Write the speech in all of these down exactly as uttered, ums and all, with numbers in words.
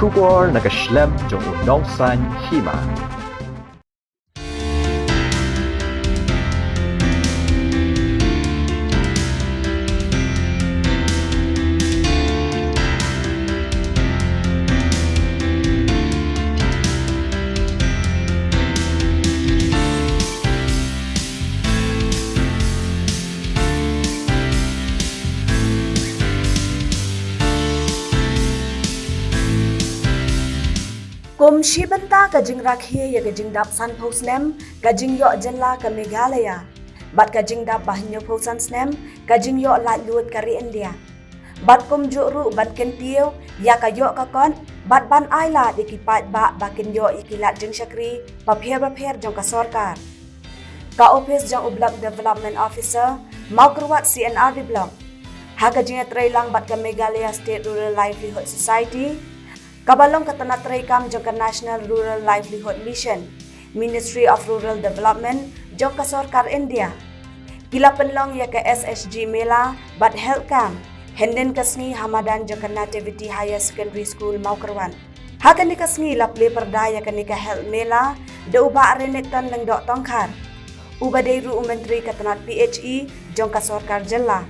Khubor na ka shlem jong u nongsan hima. Kum shi bynta ka jingrakhe ïa ka jingdap sanphew snem ka jingïoh jylla ka Meghalaya, bad ka jingdap ba hynñiewphew san snem ka jingïoh laitluid ka ri India. Bad kumjuh ruh ban kyntiew ïa ka ïoh ka kot, bad ban ailad ïa ki paidbah ba kin ïoh ïa ki lad jingshakri bapher bapher jong ka sorkar. Ka ophis jong u Block Development Officer, Mawkyrwat C and R D Block, ha ka jingïatreilang bad ka Meghalaya State Rural Livelihood Society, kaba long ka tnat treikam jong ka National Rural Livelihood Mission, Ministry of Rural Development jong ka sorkar India, ki la pynlong ïa ka S H G Mela bad Health Camp hynnin ka sngi ha madan jong ka Nativity Higher Secondary School, Mawkyrwat. Ha kane ka sngi la plie pyrda ïa kane ka Health Mela da u Bah Renikton Lyngdoh Tongkhar, uba dei ruh u Myntri ka tnat P H E jong ka sorkar jylla.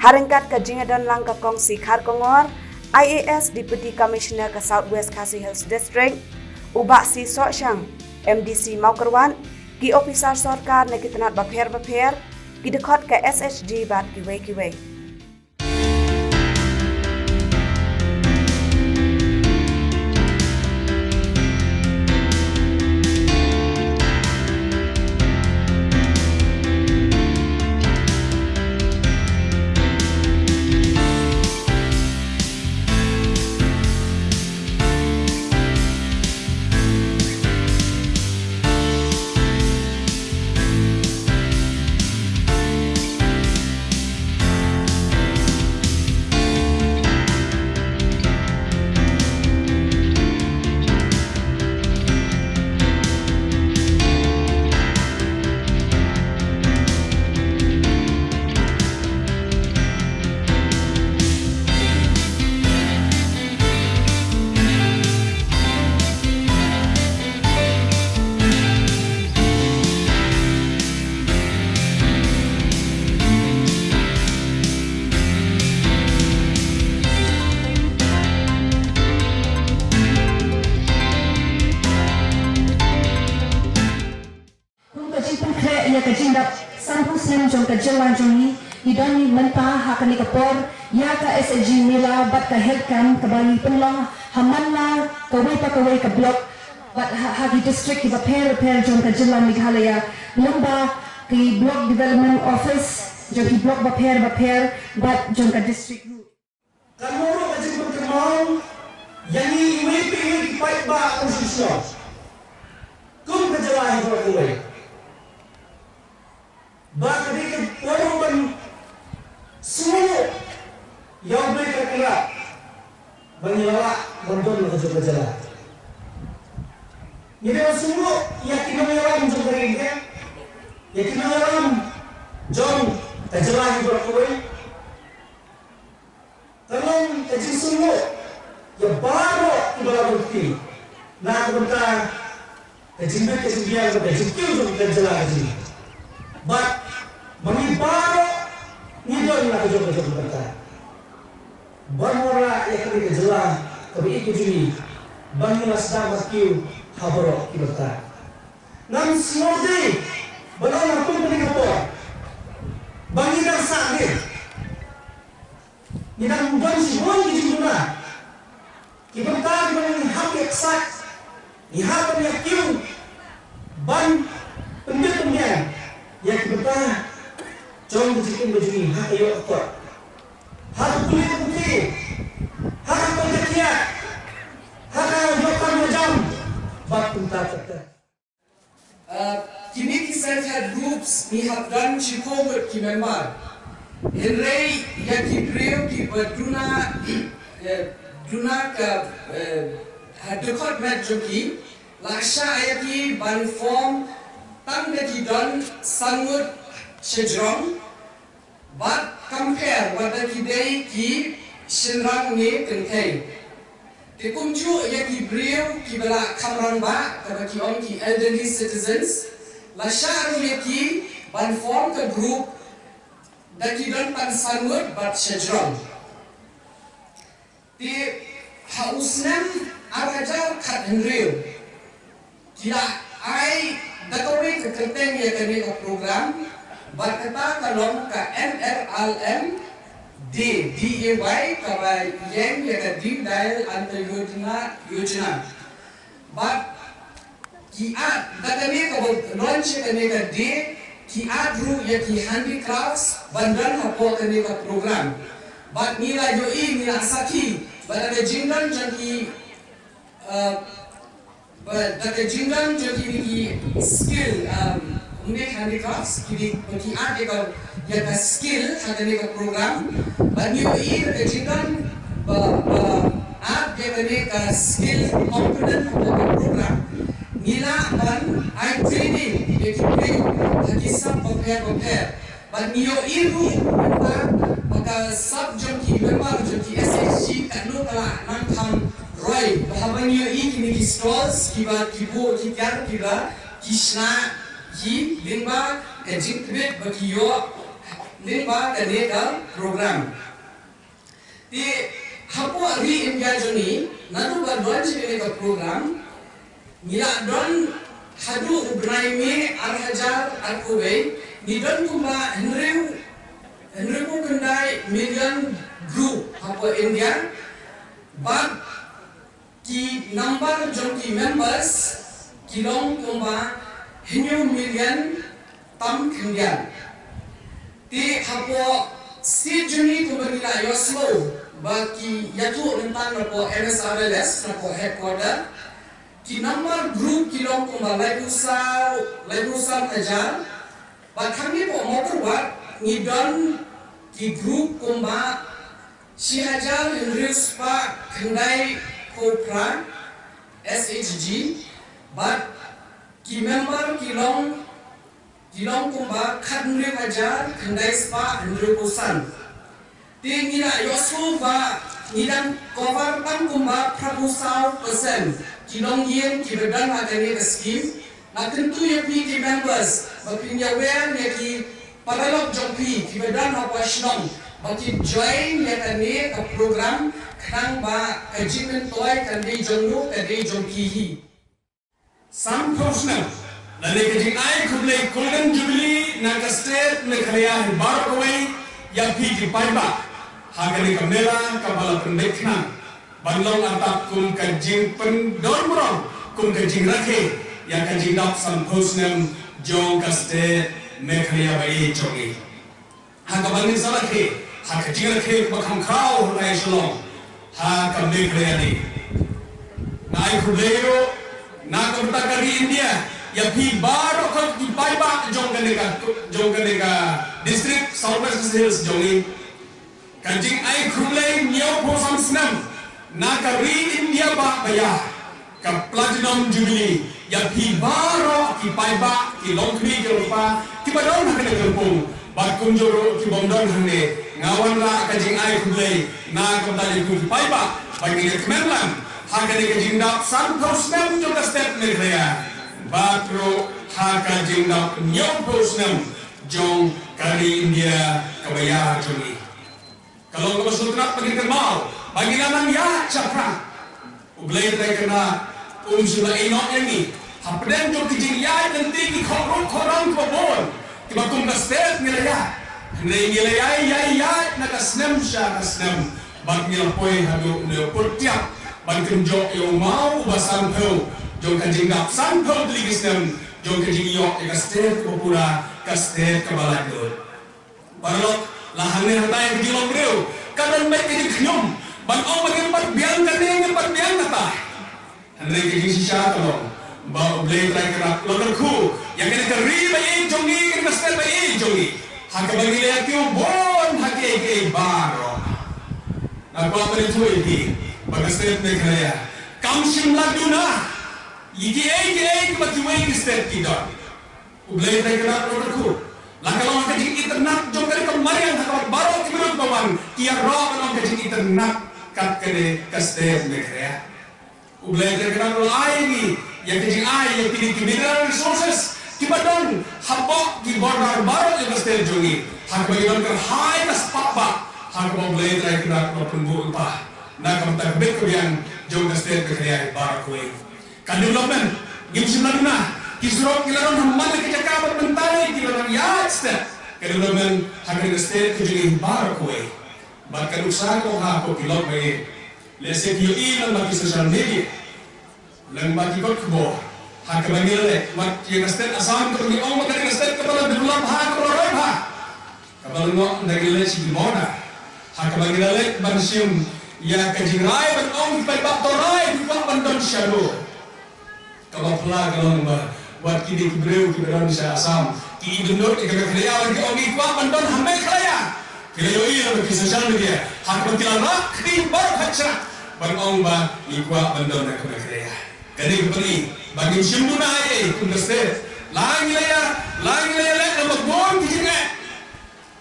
Ha ryngkat ka jingïadonlang ka Kong C Kharkongor, I A S Deputy Commissioner ka South West Khasi Hills District, u Bah C Sohshang, M D C Mawkyrwat, ki ophisar sorkar na ki tnat bapher bapher, ki dkhot ka S H G bad kiwei kiwei. Kum ka jingpynkhreh ïa ka jingdap sanphew snem jong ka jylla jong ngi, ngi don mynta ha kane ka por ïa ka S H G Mela bad ka Health Camp kaba ngi pynlong ha man la kawei pa kawei ka block bad ha, ha ki district kiba pher bapher jong ka jylla Meghalaya, lyngba ki Block Development Office jong ki block bapher bapher bad jong ka district ruh. Kan mut ruh ka jingpynkynmaw ïa ngi iwei pa iwei ki paidbah kum shisha, kum ka jylla hi baroh kawei. Ba ka dei ka por ban sngewthuh ïa U Blei ka kyrpad ba ngi la lah ban don la ka jong ka jylla. Ngi dei ban sngewthuh ïa ki nongïalam jong ka ri India, ïa ki nongïalam jong ka jylla hi baroh kawei. Ka long ka jingsngewthuh ïa baroh kiba la bynta na ka bynta ka jingbit ka jingbiang bad ka jingkiew jong ka jylla ka jong ngi. Bad ma ngi baroh ngi don la ka jong ka jong ka bynta ban wanrah ïa kane ka jylla kaba ïeit ka jong ngi, ba ngi la sdang ban kiew ha baroh ki bynta. Ngam sngewdei ba long ha kum kane ka por ba ngi dang sah dei. Ngi dang don shibun ki jingduna. Ki bynta kiba ngi hap ïa ksaid, ngi hap ban ïa kiew ban pynbit pynbiang ïa ki bynta jong ka jingim ka jong ngi ha ka ïoh ka kot, ha ka pule ka puthi, ha ka pynjah kiad, ha ka ïoh kam ïoh jam bad kumta kumta. Uh, kine ki self help groups ngi hap don shiphew ngut ki member. Hynrei ïa ki briew kiba duna, eh, duna ka, eh, ha dkhot met jong ki, la shah ïa ki ban form tang da ki don san ngut shajrong. Bad kam pher wat da ki dei ki shynrang ne kynthei. Te kumjuh ïa ki briew kiba la kham rangbah, kaba ki ong ki elderly citizens, la shah ruh ïa ki ban form ka group da ki don tang san ngut bad shajrong. Te ha u snem ar hajar khathynriew ki la ai da kawei ka kyrteng ïa kane ka program, bad kata ka long ka N R L M D, D A Y, kaba ïeng ïa ka Deen Dayal Antyodaya Yojana. Bad ki add da kane kaba launch ïa kane ka D, ki add ruh ïa ki handicrafts ban don hapoh kane ka program. Bad ngi la ïohi, ngi la sakhi ba da ka jingdon jong ki, uh, ba da ka jingdon jong kine ki skill, um, ym dei handicrafts, kine ba ki add ïa ka, ïa ka skill ha kane ka program. Bad ngi ïohi da ka jingdon ba, ba add ïa kane ka skill component ha kane ka program, ngi lah ban ai training ïa ki briew ha ki sap bapher bapher. Bad ngi ïohi ruh mynta ba ka sap jong ki member jong ki S H G katno ka la nang kham roi. Ba haba ngi ïohi kine ki stalls kiba ki buh ki kiar kiba ki shna hi lyngba ka jingtbit ba ki ïoh lyngba kane ka program. Te hapoh ri India jong ngi, naduh ba don jong kane ka program, ngi la don haduh u bnai May ar hajar arphew wei, ngi don kumba hynriew, hynriewphew khyndai million group hapoh India, bad ki number jong ki members ki long kumba hynñiew million tam khyndiat. Te hapoh state jong ngi kumba ngi la ïohsngew ba ki ïathuh mynta napoh M S R L S, napoh headquarter, ki number group ki long kumba laiphew saw, laiphew saw hajar. Bad hangne hapoh Mawkyrwat ngi don ki group kumba shi hajar hynriew spah khyndaiphew phra S H G, bad ki member ki long, ki long kumba khathynriew hajar khyndai spah hynriewphew san. Te ngi la ïohsngew ba ngi dang cover tang kumba phraphew saw percent ki longïing kiba don ha kane ka scheme. Nga kyntu ïa phi ki members ba phin ïawer ïa ki paralok jong phi kiba don hapoh shnong ba kin join ïa kane ka program, khnang ba ka jingmyntoi kan dei jong no, ka dei jong phi hi. Sanphew snem lane ka jingai khublei Golden Jubilee na ka state Meghalaya hi baroh kawei ïa phi ki paidbah ha kane ka mela kaba la pynbeit khnang ban long artat kum ka jingpyndon burom, kum ka jingrakhe ïa ka jingdap sanphew snem jong ka state Meghalaya ba ïeit jong ngi. Ha kaba ngin sa rakhe ha ka jingrakhe kaba kham khraw ha ka Shillong, ha ka Meghalaya Day. Nga ai khublei ruh na ka bynta ka ri India ïa phi baroh ki paidbah jong kane ka, jong kane ka district South West Khasi Hills jong ngi. Ka jingai khublei hynñiewphew san snem na ka ri India ba ïa ka Platinum Jubilee ïa phi baroh ki paidbah, ki longkmie ki longkpa kiba don ha kane ka lympung, bad kumjuh ruh ki bym don hangne. Nga wanrah ka jingai khublei na ka bynta jong ki paidbah ba ngin ïa kmen lang ha kane ka jingdap sanphew snem jong ka state Meghalaya, bad ruh ha ka jingdap hynñiewphew snem jong ka ri India kaba ïa jong ngi. Ka long kaba sngewtynnat ba ngin kynmaw ba ngi la nang ïaid shaphrang. U Blei Trai Kynrad um shym la ïehnoh ïa ngi hapdeng jong ki jingïaid lynti, ki khawruh khawrang kiba bun kiba kum ka state ngi la ïaid. Hynrei ngi la ïaid, ïaid, ïaid na ka snem sha ka snem bad ngi la poi haduh une u pud tiap ban kynjoh ïa u maw uba sanphew jong ka jingdap sanphew tylli ki snem jong ka jingïoh ïa ka state kaba pura, ka state kaba laitluid. Paralok, la hangne hangtai ka jinglong briew ka don beit ka jingkhñium ban ong ba ngim pat biang kane, ngim pat biang kata. Hynrei ka jingshisha ka long ba U Blei Trai Kynrad u la kyrkhu ïa kane ka ri ba ïeit jong ngi, kane ka state ba ïeit jong ngi, ha kaba ngi la ïakiew bun ha kiei kiei baroh. Nga kwah ban ïathuh ïa phi ba ka state Meghalaya kam shym la duna ïa kiei kiei kiba kiwei ki state ki don. U Blei Trai Kynrad u la kyrkhu. La ka long ka jingitynnat jong kane ka mariang ha kaba baroh ki briew ba wan ki ïaroh ban long ka jingitynnat kat kane ka state Meghalaya. U Blei Trai Kynrad u la ai ïa ngi ïa ka jingai ïa kine ki mineral resources kiba don hapoh ki border baroh jong ka state jong ngi, ha kaba ngi don kyrhai ka spah bah, ha kaba U Blei Trai Kynrad u la pynbuh lypa na ka bynta ka bit ka biang jong ka state Meghalaya baroh kawei. Ka development, ngim shym la duna, ki surok ki la don ha man la ki jaka bad mynta ki la don ïaid step ka development ha kane ka state ka jong ngi baroh kawei. Bad ka nuksa ka long ha ko ki lok ba ïeit, lehse ki ïohi lyngba ki social media, lyngba ki kot khubor, ha kaba ngi la leit, wat ïa ka state Assam kaba ngi ong ba ka dei ka state kaba la develop bha, kaba la roi bha, kaba la ngoh ynda ngi la leit sha ki border, ha kaba ngi la leit ban shim ïa ka jingrai ban ong ki paidbah to rai, ki kwah ban don shadow. Kaba phylla ka long ba wat kine ki briew kiba don sha Assam ki ibynnud ïa ka Meghalaya, ki ong ngi kwah ban don ha Meghalaya. Ki la ïohi lyngba ki social media, ha kaba ki la rah kti baroh khatshah ban ong ba ngi kwah ban don ha ka Meghalaya. Kane ka pyni ba ngim shym duna ei ei kum ka state. La ngi la ïa, la ngi la ïaleh lyngba bun ki jingeh.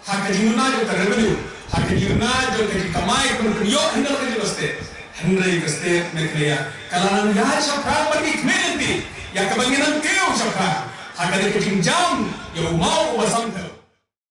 Ha ka jingduna jong ka revenue, ha ka jingduna jong ka jingkamai kaba ngi pynïoh hynrei ka jong ka state, hynrei ka state Meghalaya ka la nang ïaid shaphrang bad ngi khmih lynti ïa kaba ngi nang kiew shaphrang ha kane ka jingjam ïa u maw uba samthem.